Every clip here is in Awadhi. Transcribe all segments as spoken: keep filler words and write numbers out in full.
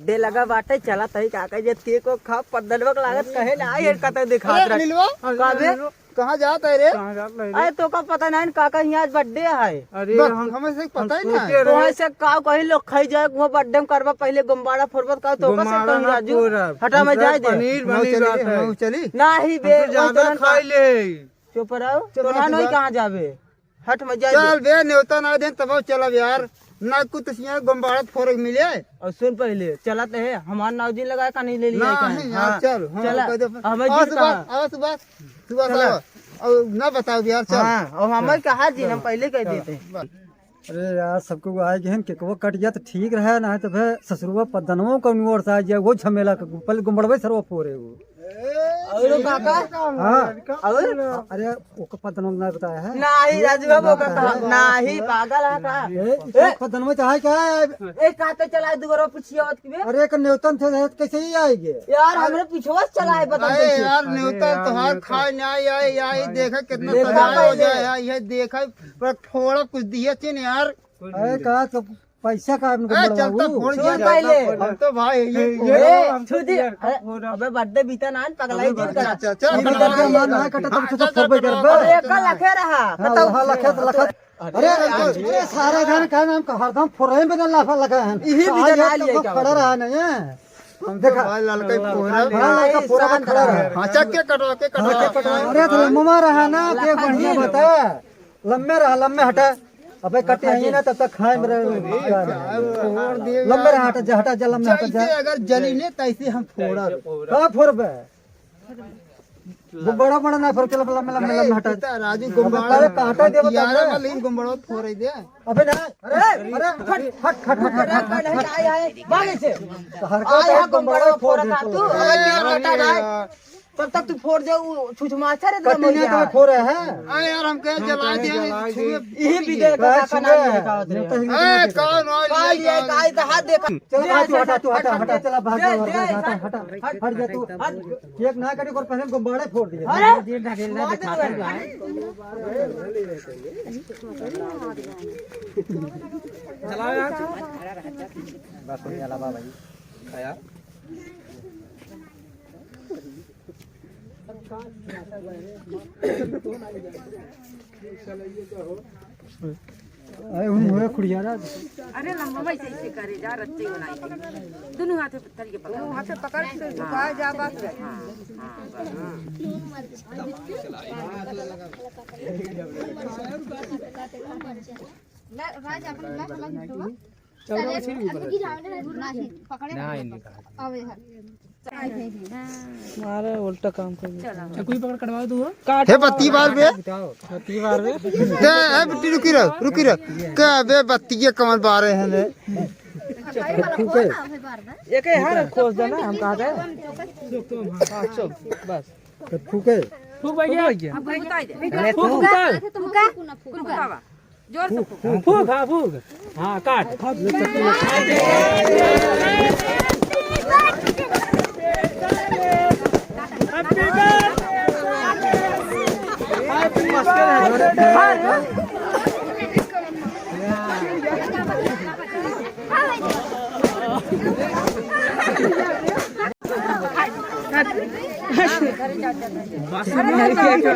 दे लगा बाटे, चला तही काका जे ते को खा पद्दनवा के लागत कहे ना, ये कतई दिखात अरे रह। अनिलवा, का बे? कहाँ जात है रे? कहाँ जात है रे? अरे तो का पता नहीं काका, यहाँ आज बर्थडे है। अरे बस, हम, हमें से हम पता ही ना सोचे है। रहे। तो ऐसे का कही लोग खाई जाए, वो बर्थडे में करवा पहले गुम्बाड़ा फोड़बत का, तो का से गुम्बाड़ा कहूँ ना राजू? फोड़ब। हटा, हम मैं तो जाए दे। पनीर हम बनी चली बात रे, है। हम चली। नहीं बे, हम तो वही ज्यादा तो ना खाई ले। चुप रहो, चल, तो ना चल, नहीं चल। कहाँ जाबे? हट, मत जाए चल दे। बे, नेवता ना देन, तब चलब यार। ना कुछ यहाँ गुम्बाड़ा फोड़े के मिले। और सुन पहले, चलत है, हमार नाव जी लगाए का नहीं ले लिया ना, का? नहीं, हाँ, हाँ। चल, हाँ, चला, कह दे। हमें आओ जी सुभाष, कहा? आओ सुभाष, सुभाष चला। आओ। और ना बताओ यार, चल। हाँ, और हमें चल। कहा जी, हम चल। पहले कह चल। देते हैं। अरे यार, सबको आए गए हैं, केकवा कट गया तो ठीक रहा, ना तो फिर ससुरवा पद्दनवा कौन ओर से आ गया, वो झमेला के पहले गुम्बाड़वे सरवा फोड़े वो। और काका? हाँ। और? अरे, ओकर पद्दनवा ना बताया है। नाही, राजू बाबू, ना ओकर बताया है। नाही, पागल है का? ए, ए! पद्दनवा चाहे क्या है? ए, का तो चला, दुगरो पुछिया होत की बे? अरे, एक न्यूटन थे, कैसे ही आएंगे? यार, हमरे पिछवा से चला है, पता अरे नहीं। यार, अरे न्यूटन यार, तोहार न्यूटन। खाए ना आई, आई, आई, देखा कितना देखा सजाया हो पहले। गया है, ये देखा, पर थोड़ा कुछ दिए थे ना यार। अरे, का तो पैसा का हमको ए, चलता बढ़वाऊ। फोड़ सुन दिया पहले। जाता, हम तो भाई, ये ए, फोड़। ए, हम तो छुदी। यार, अरे, फोड़। अबे बर्थडे बीता ना, पगलाई अबे दिन करा। अच्छा, अच्छा, ये पगलाई बर्थडे दिन मार करा। ना कटा, तब तो अच्छा, सब अच्छा, करबे। अरे, एक लखे रहा। हाँ, बताओ। हाँ, लखे, लखे। अरे, अरे, अरे, सारा जन का नाम का हरदम फोड़े में ना लाफा लगा है। यही भी आज जन ये आ तो लिया क्या खड़ा बात है? रहा नहीं है। हम देखा। भाई ललका ही फोड़ा। हाँ, ललका फोड़ा में खड़ा रहा। हाँ, चल के कटवा, के कटवा। हाँ, के कटवा। अरे, तो लम्बा रहा ना, के बढ़िया बता। लम्बे रहा, लम्बे हटा। अबे कटे ही ना, तब तक खाए मेरे। फोड़ दिए लम्बे रहा, हटा जा, हटा जा, लम्बे हटा जा। जैसे अगर जली ने, तैसे हम फोड़ा। का फोड़बे? वो बड़ा बड़ा ना फोड़, चलो, लम्बे, लम्बे, लम्बे हटा। इतना राजू अबे गुम्बाड़ा। पहले काटा दे, बता यार, दे। मैं लेकिन गुम्बाड़ा फोड़ दे। अबे ना, अरे, अरे, हट, हट, हट। अरे, पहले हट, आए, आए, भाग ऐसे। तो हर का आए, टाइम गुम्बाड़ा गुम्बाड़ा फोड़ फोड़ दे था तू। तू। अबे, क्या हटा जाए? तब तक तू फोड़ दे, वो छुछमाछा रे, कटी ना तो फोड़ है। अरे यार, हम कहे जला दिया, जला दिया। यही भी देखो, काका नाम लिखा होता है। ए, कौन हो? का ये, का ये, हाथ देखा। चल, हटा, तू हटा, तू हटा, हटा, चला, भाग जा, हटा, हटा, हट जा तू। हट। एक ना कटी, और पहले गुब्बारे फोड़ दिए। अरे! मार दे तू। चलाओ यार। बस, हो गया, अलावा भाई। आया। अरे, उन हुए खुड़ियारा। अरे, लंबा भाई से ऐसे करे जा, रत्ते बनाई। दोनों हाथे पत्थर के पकड़। दोनों हाथे पकड़ के झुकाए जा, बस। हाँ, हाँ, बस। मैं, राज, अपन मैं वाला नहीं। चलो, मछली भी पकड़। नहीं, पकड़े ना, नहीं, नहीं। अबे, हाँ। मारे उल्टा काम कर दिया। चकुई पकड़ कटवा दो। काट। हे बत्ती बार बे। बताओ। बत्ती बार बे। दे, ए बिट्टी रुकी रह, रुकी रह। का बे बत्ती के कमर बारे हैं ने। एक ही हाथ खोस देना, हम कहा थे। हाँ, चुप, बस। तो फूके। फूक भैया। फूक भैया। फूक, फूक। फूक, फूक। फूक, फूक। जोर से फूक। फूक, हाँ, फूक। हाँ, काट।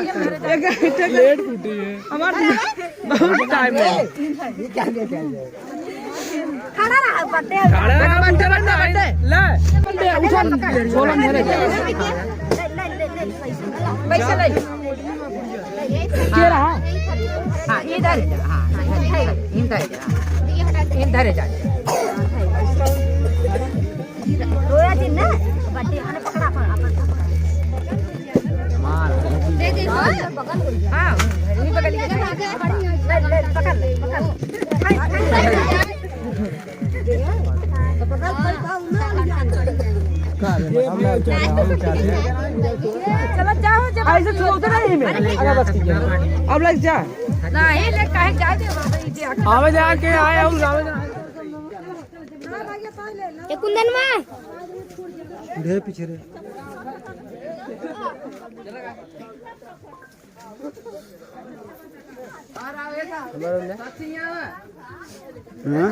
प्लेट फूटी है। हमार बहुत टाइम है। खड़ा रहा, बर्थडे है। खड़ा रहा, बर्थडे, बर्थडे। ले। उठा, झोला में धरे। ले, ले, ले, ले, पैसा। पैसा ले। के रहा? हाँ, इधर जा। हाँ, इधर जा। इधर जा। रोया जी ना, बर्थडे, हाँ, पकड़ा, पकड़ा, पकड़ा। दे दे, हाँ। हाँ, नहीं पकड़ लिया। ले, ले, पकड़ ले, पकड़ ले। चलो जाओ, जब ऐसे छोड़ दे रही है। अरे बस ठीक है। अब लग जा। नहीं, ले, काहे जाए दे, बाबा, ये दे। आवे जाके आए, और आवे जा। ए कुंदन माँ। ढेर पीछे रे। हाँ?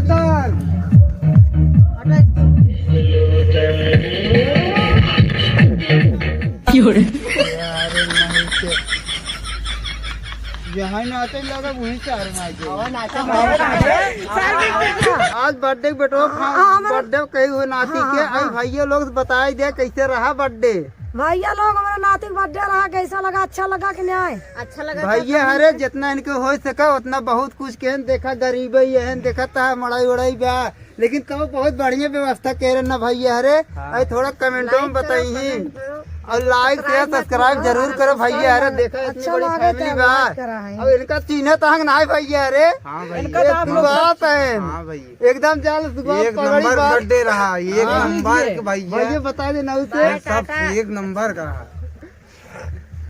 मातल। जहाँ नाचे लगा वहीं चार नाचे। आज बर्थडे के बेटवा, हाँ, हाँ, हमारे बर्थडे कही हुए नाती के, हाँ, आई हाँ। भैया लोग से बताई दे कैसे रहा बर्थडे। भैया लोग, हमारे नाती के बर्थडे रहा, कैसा लगा? अच्छा लगा कि नहीं? अच्छा लगा। भैया हरे, जितना इनके हो सका उतना बहुत कुछ केहन देखा, गरीबे यहन देखा था, मड़ाई उड़ाई बा, लेकिन तब बहुत बढ़िया व्यवस्था कह रहे ना भैया हरे। हाँ। अरे थोड़ा कमेंटों में बताई ही। और लाइक, शेयर, सब्सक्राइब जरूर करो भैया हरे। देखा इतनी अच्छा बड़ी फैमिली बा। और इनका चीन्हे तहंग ना है भैया हरे। हाँ भैया। इनका तो आप लोग बात है। हाँ भैया। एकदम जाल सुबह एक पगड़ी नंबर बात। बर्थडे रहा, एक हाँ। नंबर के भैया। भैया बता दे ना उसे। सब एक नंबर का रहा।